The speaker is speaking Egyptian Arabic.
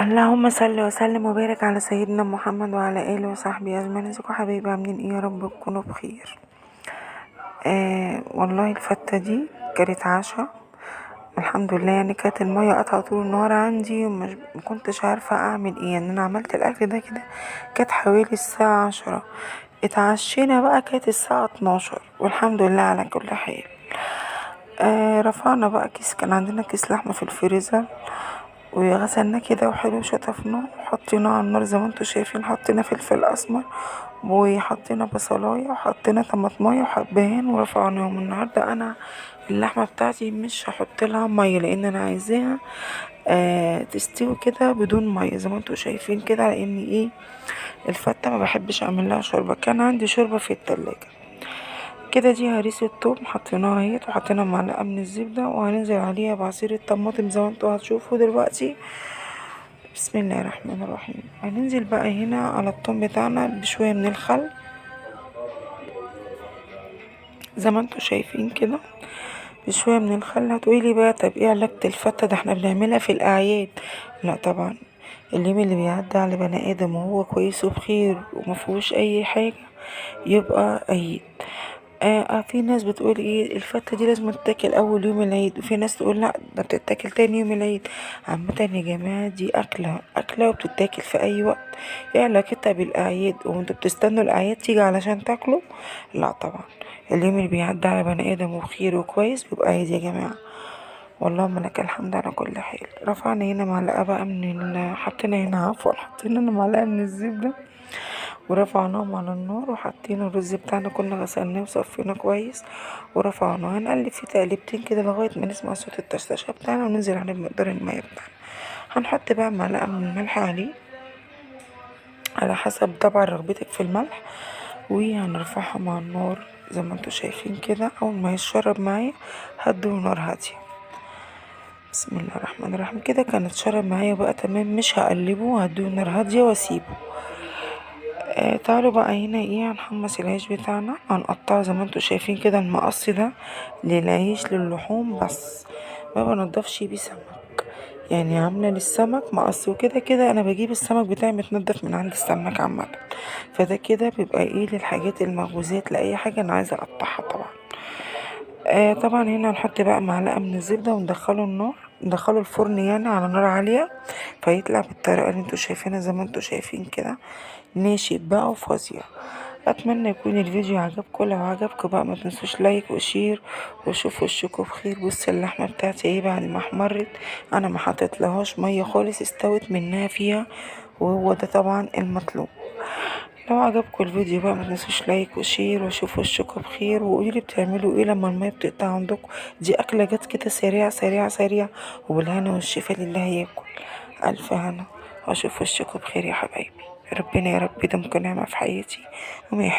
اللهم صل وسلم وبارك على سيدنا محمد وعلى اله وصحبه اجمعين. ازيكم حبايبي؟ عاملين ايه؟ يا رب تكونوا بخير. والله الفته دي كانت عشاء الحمد لله، يعني كانت المية قطعه طول النهار عندي ومش مكنتش عارفه اعمل ايه. يعني انا عملت الاكل ده كده كانت حوالي الساعة 10، اتعشينا بقى كانت الساعة 12، والحمد لله على كل حال. رفعنا بقى كيس، كان عندنا كيس لحمه في الفريزر وغسلناه كده وحلو وشطفناه وحطيناه على النار زي ما انتوا شايفين. حطينا فلفل اسمر وحطينا بصلايه وحطينا طماطمايه وحبهان ورفعناهم. النهارده انا اللحمة بتاعتي مش هحط لها مية لان انا عايزاها تستوي كده بدون مية زي ما انتوا شايفين كده، لان الفته ما بحبش اعمل لها شوربة. كان عندي شوربة في التلاجة كده. دي هريسه توم حطيناها اهيت، وحطينا معلقه من الزبدة، وهننزل عليها بعصير الطماطم زي ما انتوا هتشوفوا دلوقتي. بسم الله الرحمن الرحيم. هننزل بقى هنا على التوم بتاعنا بشوية من الخل زي ما انتوا شايفين كده، بشوية من الخل. هتقولي بقى طب ايه علاقة الفته ده، احنا بنعملها في الاعياد. لا طبعا، اليوم اللي بيعدي على بني ادم وهو كويس وبخير ومفيهوش اي حاجة يبقى عيد. في ناس بتقول ايه الفته دي لازم تتاكل اول يوم العيد، وفي ناس تقول لا ده بتتاكل تاني يوم العيد. عامة يا جماعة دي اكله وبتتاكل في اي وقت. ايه علاقتها بالاعياد؟ وانتوا بتستنوا الاعياد تيجي علشان تاكلوا؟ لا طبعا، اليوم اللي بيعدي على بني ادم وبخير وكويس بيبقى عيد يا جماعة. واللهم لك الحمد على كل حال. رفعنا هنا معلقه بقى من حطينا هنا عفوا حطينا هنا معلقه من الزبدة ورفعناهم على النار، وحطينا الرز بتاعنا كنا غسلناه وصفيناه كويس ورفعناه. هنقلب فيه تقلبتين كده لغاية ما نسمع صوت الطشطشه بتاعنا، وننزل عليه بمقدار المية بتاعنا. هنحط بقى معلقه من الملح عليه على حسب طبعا رغبتك في الملح، وهنرفعها مع النار زي ما انتوا شايفين كده. اول ما يتشرب معايا هدوا نار هادية. بسم الله الرحمن الرحيم. كده كان اتشرب معايا بقى تمام، مش هقلبه، هديه نار هادية واسيبه. تعالوا بقى هنا هنحمص العيش بتاعنا. هنقطعه زي ما انتوا شايفين كده. المقص ده للعيش للحوم بس، ما بنضفش بيه سمك، يعني عامله للسمك مقص وكده كده. انا بجيب السمك بتاعي متنضف من عند السمك عامة، فده كده بيبقى للحاجات المخبوزات، لاي حاجة انا عايزه اقطعها طبعا. طبعا هنا هنحط بقى معلقه من الزبدة وندخله النار، ندخله الفرن يعني على نار عالية، فيطلع بالطريقة اللي انتوا شايفينها زي ما انتوا شايفين كده، ناشف بقى وفظيع. اتمنى يكون الفيديو عجبكم. لو عجبكم بقى ما تنسوش like و share، واشوف وشكم بخير. بص اللحمة بتاعتي بعد ما احمرت، انا ما حطيت لهاش مية خالص، استوت منها فيها، وهو ده طبعا المطلوب. لو عجبكم الفيديو بقى ما تنسوش like و share، واشوف وشكم بخير، وقولوا لي بتعملوا ايه لما المية بتقطع عندكم. دي اكله جت كده سريعة سريعة سريعة، وبالهنا والشفا للي هياكل. الف هنا، واشوف وشكم بخير يا حبايبي. ربنا يا رب يديمكم نعمه في حياتي وما يحرمني.